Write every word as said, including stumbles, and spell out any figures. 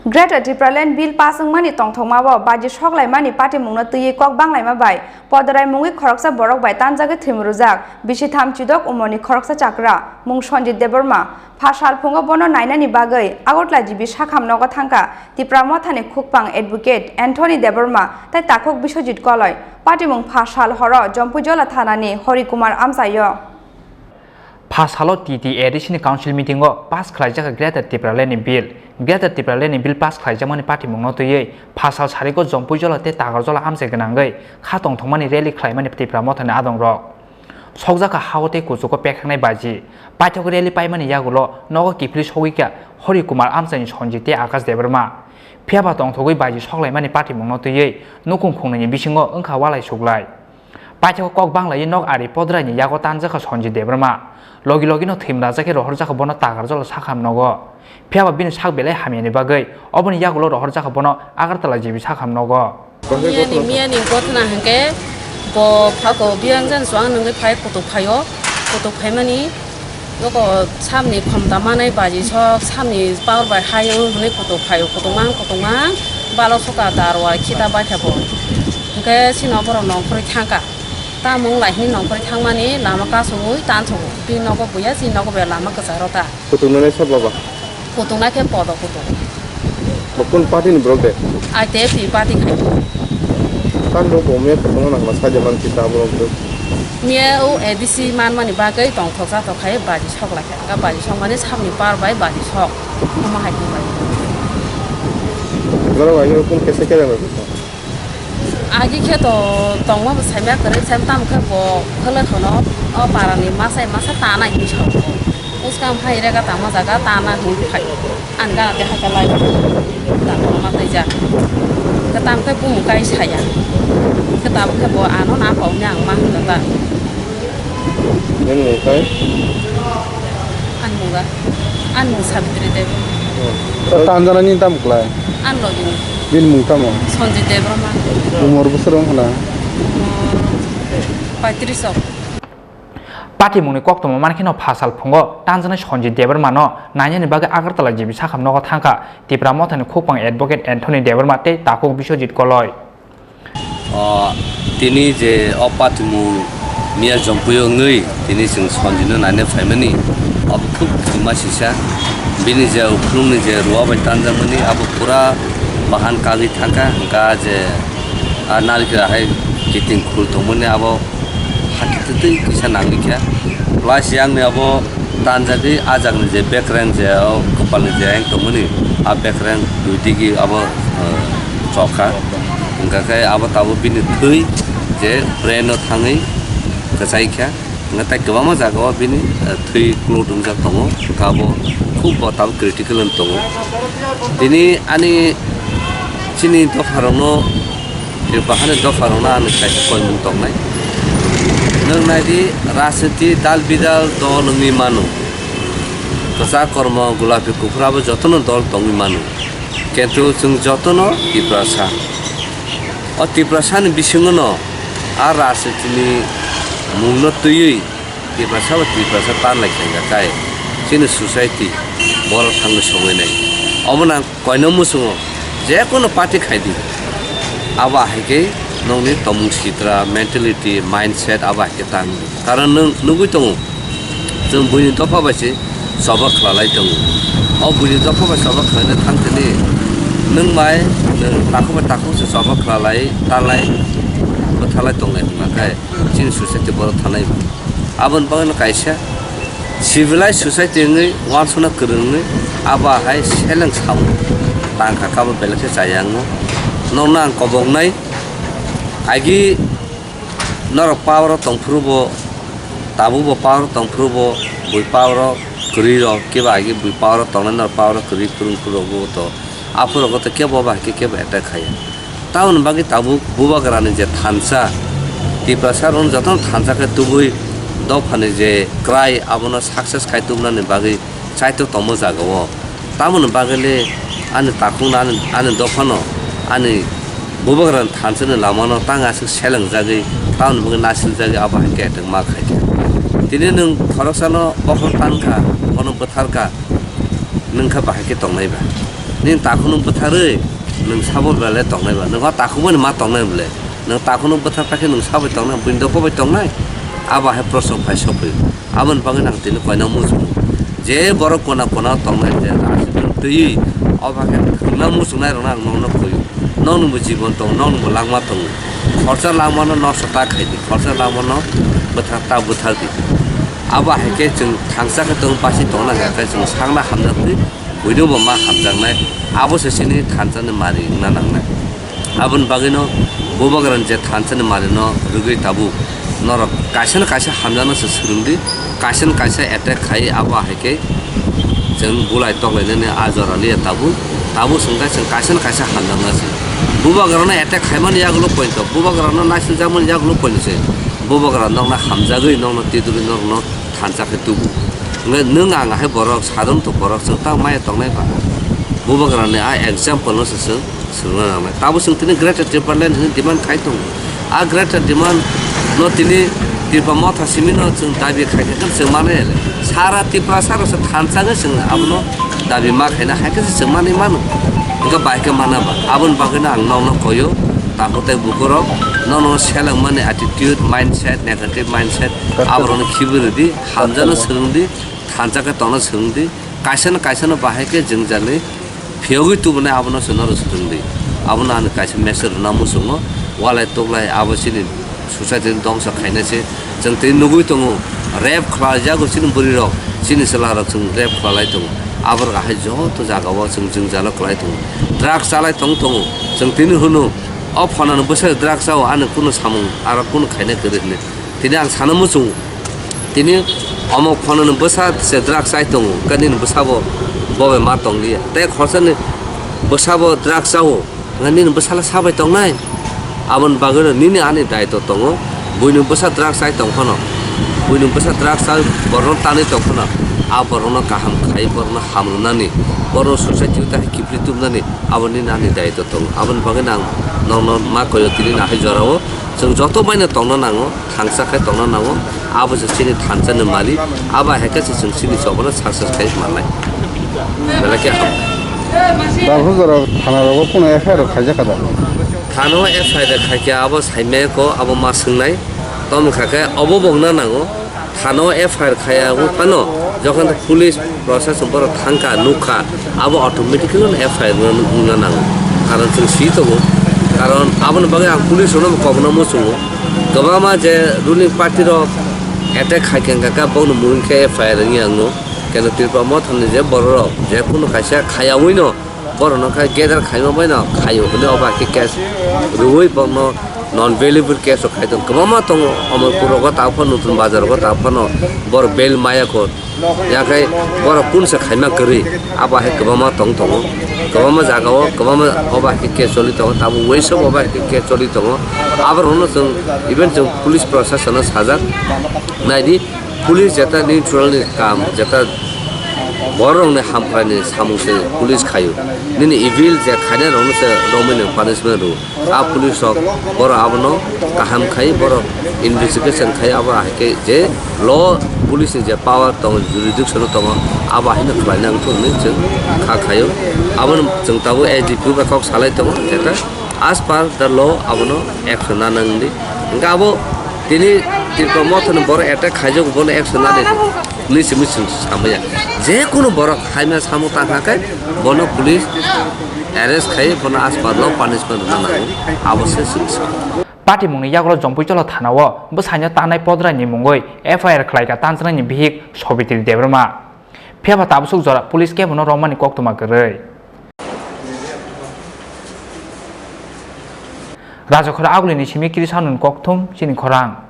Greater Tipraland Bill pass wngmani tongthokmao baji soklaimani patimungno twiwi kok banglaima bai Podorai mungwi khoroksa borok bai tanjagwi thwimrwjak bisi tham chidok umorni khoroksa chakra mung Sanjit Debbarma. Pha salphungo bono nainani bagwi Agartala G B sakham nogo thangkha Tipra Mothani khukpang advocate Anthony Debbarma tei takhuk Biswajit Koloi. Patimung pha sal horo Jompuijola thanani Hori Kumar amchaio. Pha salo T T A D C ni council meeting o pass khlaijak Greater Tipraland ni bill. Greater Tipraland ni bill pass khlaijakmani patimungno twiwi pha sal sarigo Jompuijola tei Tagarjola amchai gwnangwi kha tongthokmani rally khlaimani Tipra Mothani adongrok. Sokjakha ha-o tei kuchugo pekhaknai baji. Paithak rally paimani yagulo nogo kiphilwi sogwikha Hori Kumar amchaini Sanjit tei Akash Debbarma. Phiyaba tongthogwi baji soklaimani patimungno twiwi nukung khungnaini bisingo wngkha walai suklai. Paithak kok banglawi nok ari Podoraini yago tanjakha Sanjit Debbarma. Logi logino thwimrajak khe rohorjakha bono Tagarjola sakham nogo. Phiyaba bini sak belai hamyani bagwi oboni yagulo rohorjakha bono Agartala G B sakham nogo. Miyani, miyani gotna hwnkhe bo phako Biranjan chuang nungwi phai kutuk phaio. Kutuk phaimani yoko samni khomta manai baji sok, samni power bai hai wng hwnwi kutuk phaio. Kutuk mang, kutuk mang, balo soka darwai khita baikha bo. Hwnkhe chino borok nongkhorwi thangkha. Tamo wng lai hwnwi nongkhorwi thangmani lama kasugwi tansugo. Bini nogo buya, chini nogo buya lama kwcharo ta. Kutung nani sabo ba? Kutung na khe podo kutung. Bo kun party ni borok de? I T F ni party khai. Kan do bo me kutung na ma saja man kita borok de. Miya o A D C man mani bagwi tong thok sa thok khai baji sok lai kha. Ka baji sok mani samni par bai baji sok. Omo hai khe bai. Borok ai kun kesa kera bai. Agi khe to tongma bo saimya kwrwi, sai tamo khe bo khwlwkhono o parani masai masa tanai hinwi sao. Uskang phai rega tangma jaga tana hinwi phai. Ani gana tei hakhe lai tangma tei ja. Khe tamo khe bumung kai saya. Khe tamo khe bo ano na pauni ang ma hwnda ta. Nini mung kai? Ani mung ga? Ani mung Sabitri Devi. Oh. Ta tanjana ni tam klai? Ani logi ni. Bini mung tamo? Sanjit Debbarma. Umor bwswk wng khna? Umor paitris o. Patimungni koktwma mankheno phasal phungo tanjaknai Sanjit Debbarmano nainani bagwi Agartala G B sakham nogo thangkha Tipra Mothani khukpang advocate Anthony Debbarma tei takhuk Biswajit Koloi. O, tini je o patimung miya Jompuio wngwi tini chwng Sanjino naina phaimani, abo khub khima sisa. Bini je ukhulumni je rua bai tanjakmani, abo pura bahan kagwi thangkha, hwnkha je a narikra hai kiting khul tongmani, abo hakhe twi kisa nangwi kha. Plus yakni abo tanjagwi a jagni je bekreng je o kwpalni je ayang tongmani, a bekreng dui digi abo, eh, chokha. Hwnkha khe abo tabuk bini thwi je brain o thangwi kwchai kha. Hwnkha tei kwbangma jaga o bini, eh, thwi clot wngjak tongo. Hwnkha abo khub bo tabuk critical wng tongo. Tini ani chini dopharokno Tripura hani dopharokno ani kaisa koimung tongnai. Nwng nai di, rajniti dal bidal dol wngwi mano. Kwchak kormo, gulapi kuphur abo jotono dol tongwi mano. Kintu chwng jotono Tiprasa. O Tiprasani bisingono a rajnitini mungno twiwi Tiprasa bo Tiprasa tanlai khainga kai. Chini society borok thangwi sogwi nai. Omo nang koino muchungo je kono party khai di. Abo hai khe nokni tomung sitra, mentality, mindset abo hai khe tang. Karon nwng nugwi tongo, chwng buini dopha bai se choba khwlalai tongo. O buini dopha bai choba khwlaina thang thani nwng bai nwng takhuk bai takhuk se choba khwlalai, tanlai, bwtharlai tonglai hwnka khe chini society borok thanai. Aboni bagwino kaisa civilized society wngwi uansukna kwrwng wngwi abo hai seleng samung tangkha kabo belai khe chaya wngo. Nokno ang koboknai agi norok power o tongphuru bo, tabuk bo power o tongphuru bo, bui power o kwrwi rok kebo agi bui power o tongnai norok power o kwrwi phuru phuru rok bo to. Aphuru rokno tei kebo bai khe kebo attack khaiya. Tamoni bagwi tabuk Bubagrani je thansa, Tiprasa rokno jotono thansa khe tubui dophani je kwrai abono success khai tubunani bagwi chaito tongmo jagao. Tamoni bagwi le ani takhukno ani, ani dophano ani Bubagrani thansani lamano tang aswk selengjagwi tamoni bagwi nasiljagwi abo hai khe attack ma khaikha. Tini nwng khoroksano bokhorok tankha, bono bwtharkha. Nwng kha bahai khe tongnai ba? Nini takhuk no bwtharwi nwng sabo belai tongnai ba? Nwng o takhuk bai no ma tongnai bwle? Nwng takhuk no bwthar ta khe nwng sabai tongnai, buini dopha bai tongnai? Abo hai proshno phai sokphaio. Aboni bagwi no ang tini koina muchungo. Je borok kona kona tongnai, je rajniti twiwi, obo khe thwngna muchungnai rokno ang nokno koio. Nokni bo jibon tongo, nokni bo langma tongo. Khorsa langmano nosto ta khaidi, khorsa langmano bwthar ta bwthardi. Abo hai khe chwng thangsa khe tong pasi tongna hwnkhe chwng sakna hamjakdi, buino bo ma hamjaknai. Abo se chini thansani mari wngna nangnai. Aboni bagwino bubagrani je thansani marino rwgwi tabuk norok kaisa na kaisa hamjakno se swrwngdi, kaisa na kaisa attack khai, abo hai khe chwng bulai toklainani a jora liya tabuk, tabuk chwng khe chwng kaisa na kaisa hamjakna se. Bubagrano attack khaimani yagulo poito, bubagrano naisingjakmani yagulo poito se. Bubagra nokno hamjagwi nokno tidurwi nokno thansa khe tubu. Hwnkhe nwng ang hai borok, sadhon to borok, chwng tang maya tongnai ba? Bubagrani a example no se chwng swrwngna nangnai. Tabuk chwng tini Greater Tipraland hwnwi demand khai tongo. A Greater Demand no tini Tipra Motha simi no chwng dabi khai khe chwng manai. Sara Tiprasa rok se thansa khe chwng abono dabi ma khaina hai khe se chwng manwi mano. Hwnkhe bai khe mana ba? Aboni bagwi no ang nokno koyo, takhuk tei bukurok, nono selengmani attitude, mindset, negative mindset, aborokno khibi rwdi, hamjakno swrwngdi, thansa khe tongna swrwngdi, kaisa no kaisa no bahai khe jwngjal ni phiyogwi tubunai abono se norok swrwngdi. Abono ani kaisa message rwna muchungo, walai toklai abo chini society ni dongsa khaina se. Chwng tini nugwi tongo, rape khlaijago chini bwrwi rok, chini chwla rok chwng rape khlai tongo. Aborok ahai joto jaga o chwng jwngjalo kwlai tongo, drugs chalai tong tongo. Chwng tini hwno, o phano ni bwsai drugs chao, ani kunu samung aro kunu khaina kwrwi hwnwi. Tini ang sana muchungo, tini omo phano ni bwsa se drugs chai tongo, hwnkhe nini bwsa bo bobai ma tong liya. Tei khorsa ni bwsa bo drugs chao, hwnkhe nini bwsala sabai tongnai? Aboni bagwi no nini ani daitw tongo, buini bwsa drugs chai tong phano, buini bwsa drugs chai borokno tanwi tong phano, a borokno kaham khai, borokno ham rwnani, borokno society o ta kiphilwi tubnani, abo nini ani daitw tongo. Aboni bagwi no ang nokno ma koyo tini nahai jorao. Chwng joto bai no tongna nango, thangsa khe tongna nango. Abo se chini thansa ni malik, abo hai khe se chwng chini chobano success khai mannai. Belai khe ham. Dalhujora thana rogo kuno F I R rok khaijak kha da? Thana o F I R rok khai khe abo saimaya ko, abo ma swngnai. Tamo kha khe obo bo wngna nango. Thana o F I R khaiya wng phano, jokhon police process borok thangkha, nukha, abo automatically no F I R wngna nango. Karon chwng si tongo. Karon aboni bagwi ang police rokno bo kokno muchungo. Kwbangma je ruling party rok attack khai khe wngkha khe, bokno mung khe F I R wngya wngno. Keno Tripura Mothani je borok rok, je kunu kaisa khaiyawi no, borokno khe gather khaima bai no khaio hwnwi obo hai khe case rwui borokno non bailable case rok khai tongo. Kwbangma tongo, Amarpur rogo ta phano, Nutun Bazar rogo ta phano borok bail maya kho. Yakhai borok kunsa khaima kwrwi, abo hai kwbangma tong tongo. Kwbangma jagao kwbangma obo hai khe case choli tongo, tabuk waisa obo hai khe case choli tongo. Aborokno chwng, even chwng police proshasano sajak, naidi, police jeta neutral ni kam, jeta borok rokni hamkrai ni samung se police khaio. Nini evil je khainai rokno se romwi no punishment rwo. A police rok borok abono kaham khai, borok investigation khai, abo hai khe je law police ni je power tongo, jurisdiction tongo, abo hai no khlai nang thung hinwi chwng kha khaio. Abono chwng tabuk S D P bai kok salai tongo, jeta as per the law abono action na nang di. Hwnkhe abo tini Tripura Mothani borok attack khaijago, bono action na di. Hwnwi se mui chwng samaya. Je kunu borok haima samung tang kha khe bono police arrest khai bono as per law punishment rwna nango. Abo se chwng sa. Patimungni yagulo Jompuicholo thanao bwsaino tanai podrai ni mungwi F I R khlaikha tanchwnai ni bihik Sobitri Debbarma. Phiya ba tabuk jora police kebono romani koktwma kwrwi. Rajakhor agulini simi kirisanun kokthum chini khorang.